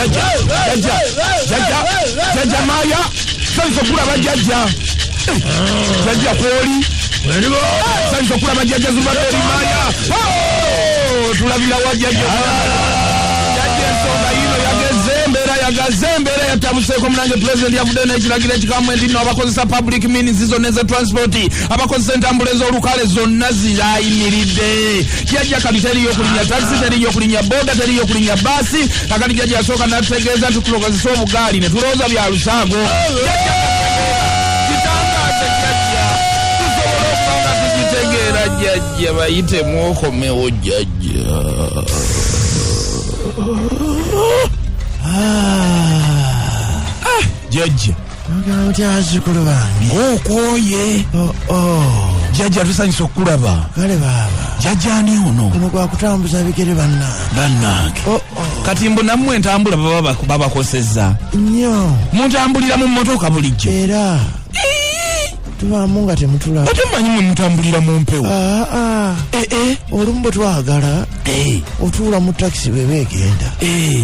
Jajja, jajja, jajja, jajja Maya, sanyusa okulaba jajja. Jajja kwoli, sanyusa okulaba jajja Zubadde Maya. Oh, tulabira wa jajja? Jajja, ensonga yino yageze, embeera yagaze, embeera yatabuseeko. Munange, pulezidenti yavudde n'ekiragiro ekikamu nti nno abakozesa public means zonna eza transport, abakozesa entambula ez'olukale zonna zirayimiridde. Jajja, kati teriyo okulinnya takisi, teriyo okulinnya boda, teriyo okulinnya baasi. Kakati jajja yasooka nategeeza nti tukozesa obugaali ne tulowooza bya lusaago. Jajja, kitangaze jajja, tusobole okuba nga tukitegeera. Jajja, bayitemu okomewo jajja. Jajja. Ogamba otya, bazzukulu bange? Okwoye. Oh. Jajja, tusanyusa okukulaba. Kale baaba. Jajja, ani ono? Kuno gwa kutambuza bigere, bannange. Bannange. Oh. Kati mbu nammwe entambula baba babakosezza. Nnyo. Mutambulira mu mmotoka bulijjo? Era tubaamu nga temutulaba. Ate mmanyi mwe mutambulira mu mpewo. Aa. Eh. Olumu bwe twagala otuula mu takisi bweba egenda,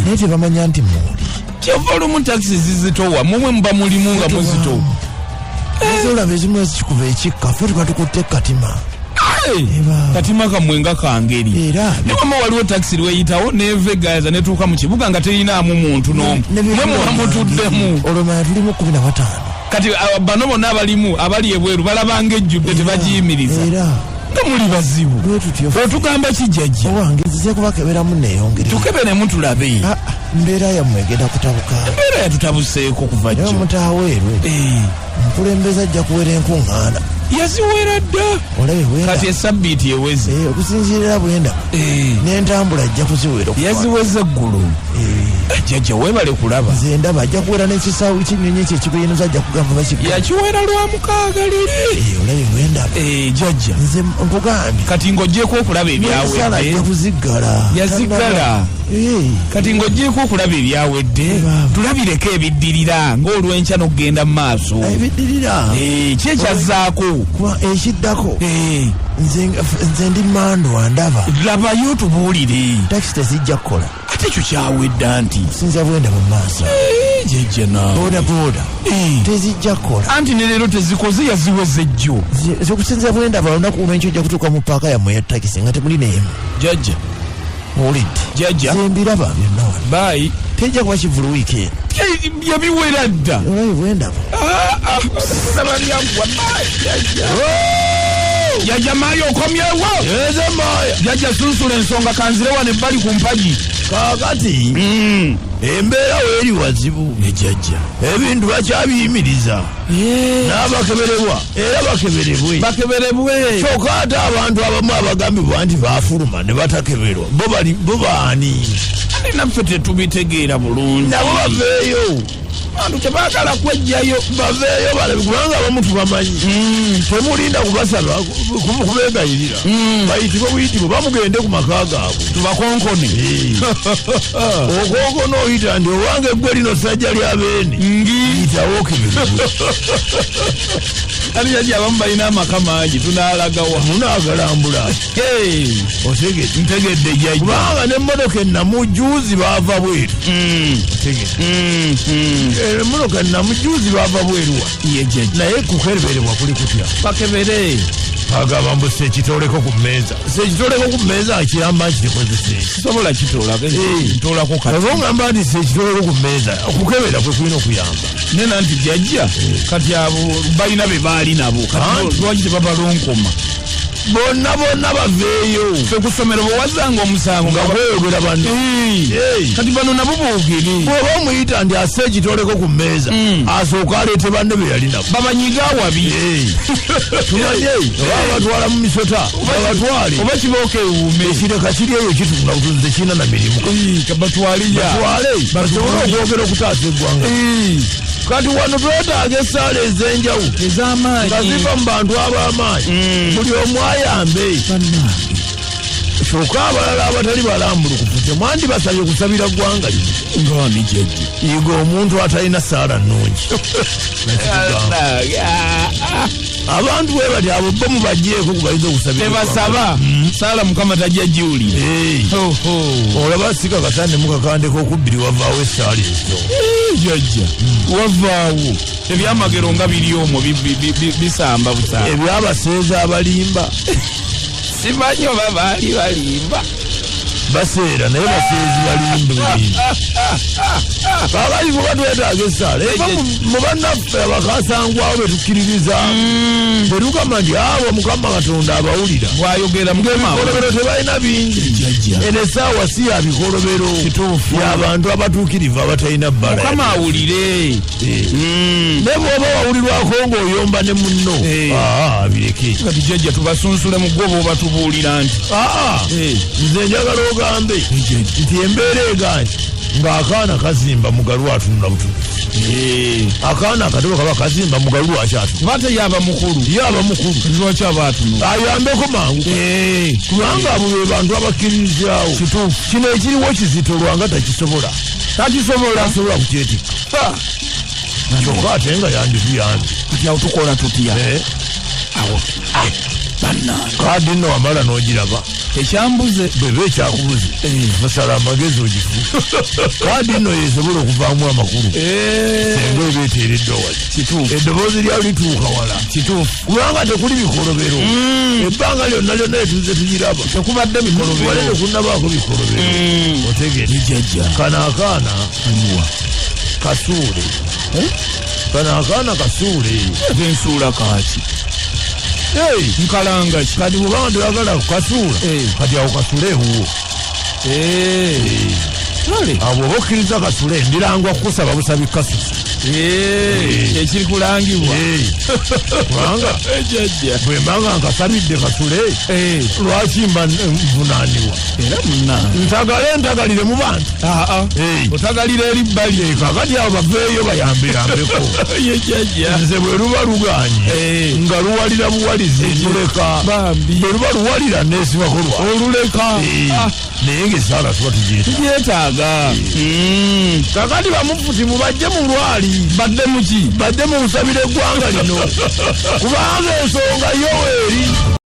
naye tebamanya nti muuli. Kyova olumu takisi zizitowa, mumwe muba mulimu nga muzitowa. Eze olaba ezimu ezikikuba ekikka, ffe tuba tukutte katima. Eba. Katima kammwe nga kangeri. Era ne wama waliwo takisi lweyitawo neva egayaza netuuka mu kibuga nga terinaamu muntu n'omu, mwe muba mutuddemu. Olwo manya tulimu 15. Kati bano bonna abalimu abali ebweru balabanga ejjudde, tebagiyimiriza. Era nga muli bazibu. Bwe tutyo. Otugamba kijajja? Owange, nzize kubakeberamu neeyongere. Tukeberemu tulabe. Ah, mbeera yammwe egenda kutabuka. Embeera yatutabuseeko kuva Naye jjo. omutaaweerwe omukulembeze ajja kuwera enkuŋŋaana. Yaziwera dda. Olabe bwenda. Kati esabbiiti eweze. Okusinziirira bwenda n'entambula ajja kuziwera okutwala. Yaziweze eggulu. Jjajja, weebale kulaba. Nze ndaba ajja kuwera n'ekisaawe ky'ennyonyi ekyo ekikuyinuza, ajja kugamba bakigga. Yakiwera lwa mukaaga liri. Olabe bwendaba. Jjajja. Nze nkugambye. Kati ng'oggyeko okulaba N'esaala ebyawedde ajja kuziggala. Yaziggala. Kati ng'oggyeko okulaba ebyawedde, Baaba. tulabireko ebiddirira ng'olwenkya n'okugenda mu maaso. Ebiddirira. Ki ekyazzaako? Kuba ekiddako nze ndi mandwa ndaba. Labayo tubuulire. Takisi tezijja kukola. Ate ekyo kyawedda nti. Okusinzira bwenda mu maaso. Jjajja naawe. Boda boda tezijja kukola. Anti ne leero tezikoze, yaziweze jjo. Nze okusinzira bwendaba, olunaku olwenkya ojja kutuuka mu paaka yammwe ya takisi nga temuli neemu. Jjajja. Owulidde? Jjajja. Nze mbiraba byonna wano. Baayi. Tejja kuba kivulu wiiki eno. Yabiwera dda. Olabe bwendaba. Jjajja Maayo, okomyewo. Eze Maaya. Jjajja, sunsula ensonga, kanzire wano ebbali ku mpagi. Kaakati embeera weeri wazibu. Ejjajja. Ebintu bakyabiyimiriza n'abakeberebwa era bakeberebwe. Bakeberebwe. Kyokka ate abantu abamu abagambibwa nti bafuluma ne batakeberwa, bo bali bo baani? Ate naffe tetubitegeera bulungi. Nabo baveeyo. Bantu tebaagala kwejjayo. Baveeyo balabe, kubanga abamu tubamanyi. Temulinda kubasaba kubegayirira, bayitibwe buyitibwe, bamugende ku maka gaabwe. Tubakonkone. Okonkona oyita nti, "Owange eggwe lino sajja lyabeeni." Ngi. Yitawo okeberebwe. Ate jjajja, abamu balina amaka mangi, tunaalagawa? Munaagalambula. Hey, Otegedde? Ntegedde jjajja. Kubanga nemmotoka ennamu juzi baava bweru. Otegedde? Emmotoka ennamu juzi baava bweru wa. Ye jjajja. Naye kukeberebwa kuli kutya? Bakebere. Agamba mbu sekitoleko ku mmeeza, sekitoleko ku mmeeza akiramba nti tekozesa eki. Sobola kitoolako. Ntoolako kati. Oba ogamba nti sekitoleko ku mmeeza, okukebera kwe kulina okuyamba. Nena nti jjajja, kati abo balina be baali nabo, kati Anti. lwaki tebabalonkoma? Bonna bonna baveeyo. Ffe ku ssomero bwe wazanga omusango nga kweyogera banno. Hey. Kati bano nabo boogere. Bw'oba omuyita nti assa ekitoleko ku mmeeza, asooka aleete banne be yali nabo. Babanyiga awabi. Tumanye oba abatwala mu misota, babatwale. Oba kibooka ewuume. Ekireka kiri eyo kitunda butunzi, tekirina na mirimu. Batwaliya. Batwale basobole okwogera okutaasa eggwanga. Kati wano twetaaga essaala ez'enjawulo ez'amaanyi nga ziva mu bantu ab'amaanyi, buli omu ayambe. Bannange. Kyokka abalala abatali balambulukufu Temwandibasabye kusabira ggwanga lino. Ngani jjajja? Yiga omuntu atalina saala nnungi. Nakitugamba. Abantu bwe bati abo bo mubajjeeko kubayinza okusabira. Tebasaba saala, Mukama tajja giwulira. Hey. Olaba sikakasa ne mukakandeko okubbiri wavaawo essaala ezo. Jjajja, wavaawo ebyamagero nga biri omwo bisamba busamba. Ebyabaseeza abalimba. Simanyi oba baali balimba. Baseera naye baseezi balimba bulimba. Kakati kuba twetaaga essaala eva mu bannaffe abakasangwawo betukkiririza, betugamba nti abo Mukama Katonda abawulira. Bwayogera Mukama. Ebikolobero tebalina bingi. Jjajja. Eno essaawa si ya bikolobero. Kituufu. Y'abantu abatuukirivu abatalina bbala. Mukama awulire. Ne bw'oba wawulirwako ng'oyomba ne munno, aa, bireke. Kati jjajja, tubasunsule mu gwo bwoba tubuulira nti Aa, nze njagala ogambe nti embeera eganye ng'akaana kazimba mugalu atunula butunuzi. Akaana akato kaba kazimba mugalu, lwaki atunula? Kuba te yaba mukulu. Ye aba mukulu. Lwaki aba atunula? Ayambeko mangu, kubanga abo be bantu abakkiririzaawo. Kituufu. Kino ekiriwo kizito, lwanga takisobola. Takisobola. Tasobola kukyetikka, kyokka ate nga yandituyambye. Kati awo tukola tutya? Awo bannange. Kaadi nno wamala n'ogiraba. Ekyambuze. Bweba ekyakubuze, musala amagezi ogifu. Kaadi nno yesobola okuvaamu amakulu senga eba eteereddwa wali. Kituufu. Eddoboozi lyayo lituuka wala. Kituufu. Kubanga tekuli bikolobero. Ebbanga lyonna lyonna etuze tugiraba, tekubadde wale bikolobero. Tekunabaako bikolobero, otegere? Jjajja. Kano akaana Aliwa? kasuule. Kano akaana kasuule. Ate nsuula kaaki? Hey, nkalanga ki? Kati bwobanga toyagala kukasuula, kati awo kasule ewuwo. Kale. Abo oba okkiriza kasule, ndirangwa kukusaba busabi kasusu. Ekiri kulangibwa. Kubanga Jjajja. bwe mbanga nkasabidde kasule, lwaki mba nvunaanibwa? Era munnange. Ntagale ntagalire mu bantu. Aa. Otagalira eri bbali. Kakati abo baveeyo bayambeyambeko. Ye jjajja. Nze bwe luba luganye, nga luwalira buwalizi, nduleka. Bambi. Bwe luba luwalira, neesibako lwa Oluleka. Ah, naye ngaesaala tuba tugyeta. Tugyetaaga. Kakati bamufuti mubajje mu lwali. Badde muki? Badde mu kusabira eggwanga lino, kubanga ensonga yo weeri.